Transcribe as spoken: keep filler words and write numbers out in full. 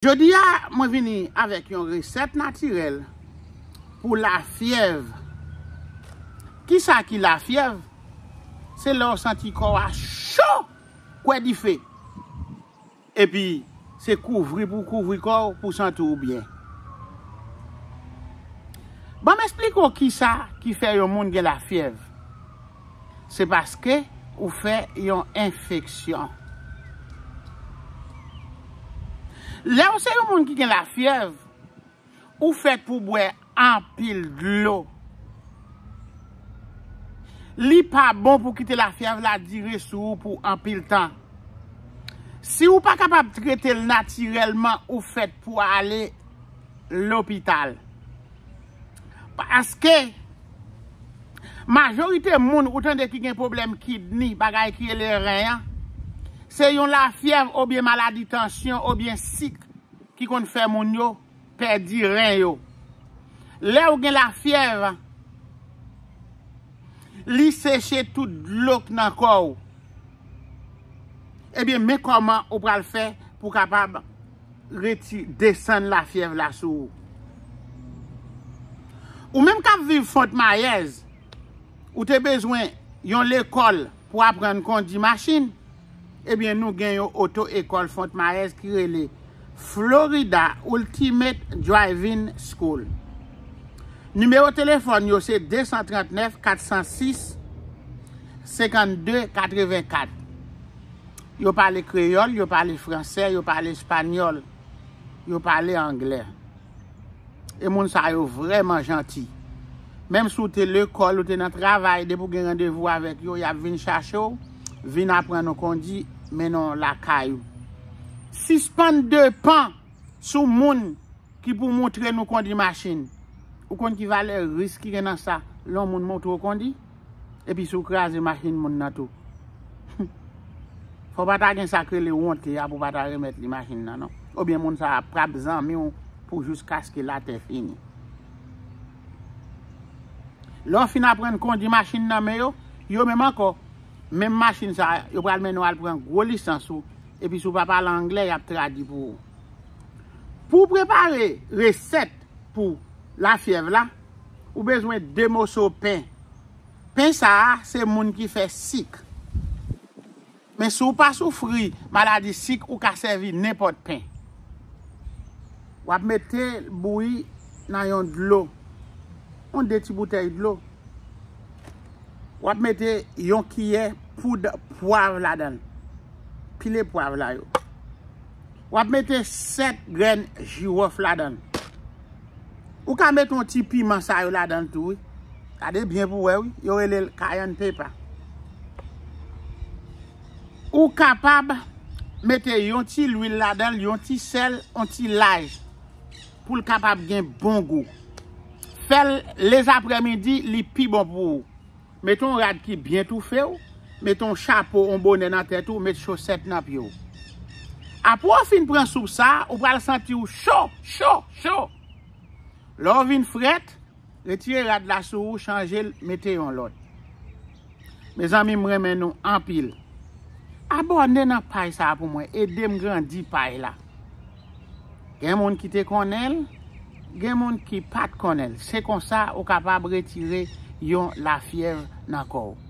Jodi a, mwen vini avèk yon resèt natirèl pou lafyèv. Kisa ki lafyèv? Se lè w santi kò w a cho, kwè dife. Epi, se kouvri pou w kouvri kò w pou w santi w byen. Ban m eksplike w kisa ki fè yon moun gen lafyèv. Se paske ou fè yon enfeksyon. Lè w se yon moun ki gen lafyèv, ou fèt pou bwè anpil dlo. Li pa bon pou kite lafyèv la dire sou ou pou anpil tan. Si ou pa kapab trete l natirèlman, ou fèt pou ale lopital. Paske majorite moun ou tande ki gen pwoblèm kidni, bagay ki rele ren an, se yon lafyèv oubyen maladi tansyon oubyen sik ki konn fè moun yo pèdi ren yo. Lè ou gen lafyèv, li seche tout dlo k nan kò w. Ebyen, men kòman ou pral fè pou kapab reti-, desann lafyèv la sou ou. Ou menm k ap viv Fòt Mayèz, ou te bezwen yon lekòl pou aprann kondi machin, ebyen, nou gen yon oto ekòl Fòt Mayèz ki rele Florida Ultimate Driving School. Nimewo telefòn yo se de san trant nèf, kat san sis, senkannde katrevenkat. Yo pale kreyòl, yo pale fransè, yo pale espanyòl, yo pale anglè. E moun sa yo vrèman janti. Menm si w te lekòl, ou te nan travay, depi w gen randevou avèk yo, y ap vin chache w, vin aprann ou kondi, mennen w lakay ou. Sispann depann sou moun ki pou montre nou kondi machin. Ou konn ki valè risk ki gen nan sa, lè yon moun montre w kondi? Epi si w kraze machin moun nan tou. Fò w pa ta gen sa k rele wonte a pou w pa ta remèt li machin nan, non. Oubyen moun sa a p ap zanmi w pou jiskaske latè fini. Lè w fin aprann kondi machin nan men yo, yo menm ankò, menm machin sa a, yo pral mennen w al pran gwo lisans ou, epi si w pa pale anglè, y ap tradui pou ou. Pou w prepare resèt pou lafyèv la, ou bezwen de moso pen. Pen sa a, se moun ki fè sik. Men si w pa soufri maladi sik, ou ka sèvi nenpòt pen. W ap mete l bouyi nan yon dlo, yon de ti boutèy dlo. W ap mete yon kiyè poud pwav ladan l. Pile pwav la yo. W ap mete sèt grenn jiwòf ladan l. Ou ka mete yon ti piman sa yo ladan l tou, wi. Gade byen pou w wè, wi. Yo rele l cayenne pepper. Ou kapab mete yon ti lwil ladan l, yon ti sèl, yon ti laj, pou l kapab gen bon gou. Fè l lezaprèmidi, li pi bon pou ou. Mete yon rad ki byen toufe w, mete yon chapo, yon bonè nan tèt ou, mete chosèt nan pye w. Apre w fin pran soup sa a, ou pral santi w cho, cho, cho. Lè w vin frèt, retire rad la sou ou, chanje l, mete yon lòt. Mezanmi, m renmen nou anpil. Abòne nan paj sa a pou mwen, ede m grandi paj la. Gen moun ki te konnen l, gen moun ki pa t konnen l. Se konsa ou kapab retire yon lafyèv nan kò w.